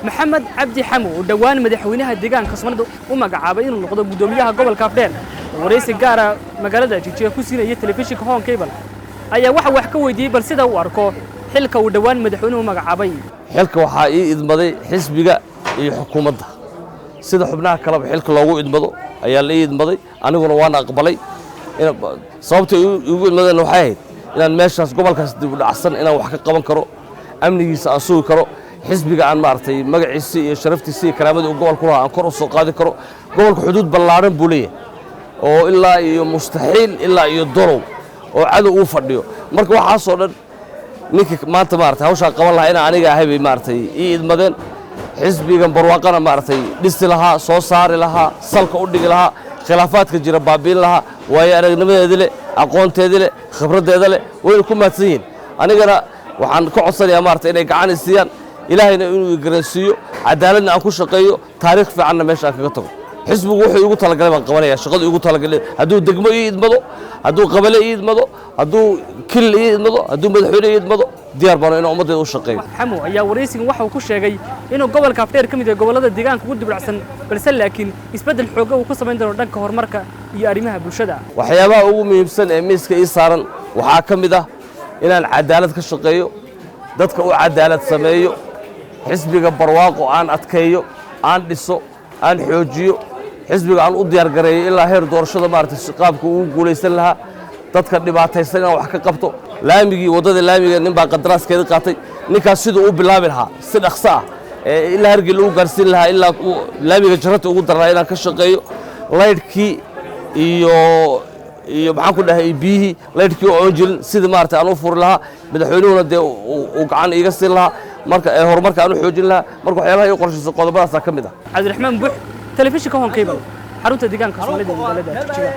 Maxamed Cabdi Xamo, oo dhowaan madaxweynaha deegaanka Soomaalida u magacaabay inuu noqdo guddoomiyaha gobolka Afdheer, oo waraysi gaara magaalada Jigjiga ku siinaya telefishinka Horn Cable, ayaa waxa wax ka weydiiyey bal sida uu arko xilka uu dhowaan madaxweynuhu u magacaabay. Xilka waxaa ii idmaday xisbiga iyo xukuumadda. Sida xubnaha kaleba xilka loogu idmado ayaa la ii idmaday, aniguna waan aqbalay. Sababta igu idmadeen waxay ahayd inaan meeshaas, gobolkaas dib u dhacsan, inaan wax ka qaban karo, amnigiisa aan sugi karo, xisbiga aan maaragtay magaciisa iyo sharaftiisa iyo karaamadii uu gobolku lahaa aan kor u soo qaadi karo. Gobolka xuduud ballaaran buu leeyahay oo ilaa iyo Mustaxiil ilaa iyo Dolow oo cadow uu fadhiyo. Marka waxaasoo dhan ninkii maanta maaragtay hawshaa qaban lahaa inaan aniga ahay bay maaragtay ii idmadeen. Xisbigan Barwaaqana maaragtay dhisi lahaa, soo saari lahaa, salka u dhigi lahaa, khilaafaadka jira baabi'in lahaa, waayo aragnimadeedi leh, aqoonteedi leh, khibraddeeda leh, wayna ku mahadsan yihiin. Anigana waxaan ka codsanayaa maaragtay inay gacan i siiyaan, Ilaahayna inuu i garansiiyo, cadaaladna aan ku shaqeeyo, taariikh fiicanna meesha aan kaga tago. Xisbigu wuxuu iigu talagalay baan qabanaya, shaqadu iigu talagalay. Hadduu degmo ii idmado, hadduu qabale ii idmado, hadduu kilil ii idmado, hadduu madaxweyne ii idmado, diyaar baano inaan ummaddeeda u shaqeeyo. Xamo ayaa waraysigan waxa uu ku sheegay inuu gobolka Afdheer ka mid yahay gobollada deegaanka ugu dibdhacsan, balse laakiin isbeddel xoogga uu ku samayn doono dhanka horumarka iyo arrimaha bulshada. Waxyaabaha ugu muhiimsan ee miiska ii saaran waxaa ka mid ah inaan cadaalad ka shaqeeyo, dadka u cadaalad sameeyo, xisbiga Barwaaqo aan adkeeyo, aan dhiso, aan xoojiyo, xisbiga aan u diyaar gareeyo ilaa heer doorashada maaragtay qaabka ugu guulaysan lahaa, dadka dhibaataysan inaan wax ka qabto. Laamigii, waddada laamiga, nin baa qandaraaskeeda qaatay. Ninkaas siduu u bilaabi lahaa si dhaqso ah ee ilaa Hargeyl ugu gaarsiin lahaa, ilaa laamiga Jarata ugu darnaa inaan ka shaqeeyo. Laydhkii iyo maxaan ku dhahay, biyihii, laydhkii oo oon jirin, sidii maaragtay aan u furi lahaa, madaxweynuhuna dee uu gacan iiga siin lahaa, marka ee horumarka aan u xoojin lahaa. Marka waxyaabaha ii qorshaysan qodobadaasaa ka mid ah. Cabdiraxmaan Buux, telefishinka Horn Cable, xarunta deegaanka Soomaalida ee magaalada Jigjiga.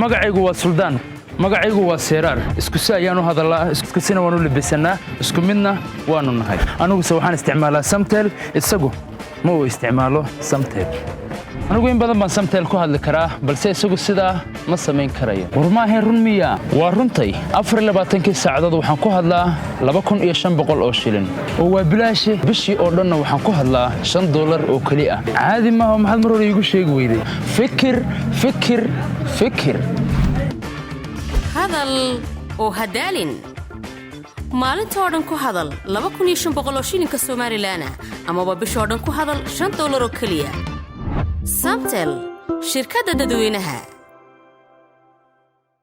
Magacaygu waa Suldaan, magacaygu waa Seeraar. Isku si ayaan u hadallaa, isku sina waan u labisannaa, isku midna waannu nahay. Aniguse waxaan isticmaalaa Samtel, isagu ma uu isticmaalo Samtel. Anigu in badan baan Samtel ku hadli karaa, balse isagu sidaa ma samayn karayo. War maahayn run miya? Waa runtay. 24-kii saacadood waxaan ku hadlaa 2500 oo shilin, oo waa bilaashe. Bishii oo dhanna waxaan ku hadlaa $5 oo keli ah. Caadi maaha. Maxaad mar hore iigu sheegi weyday? Fikir, fikir, fikir. Hadal oo hadaalin. Maalintoo dhan ku hadal 2500 oo shilinka Somalilan ah, amaba bishoo dhan ku hadal $5 oo keliya. Samtel, shirkadda dadweynaha.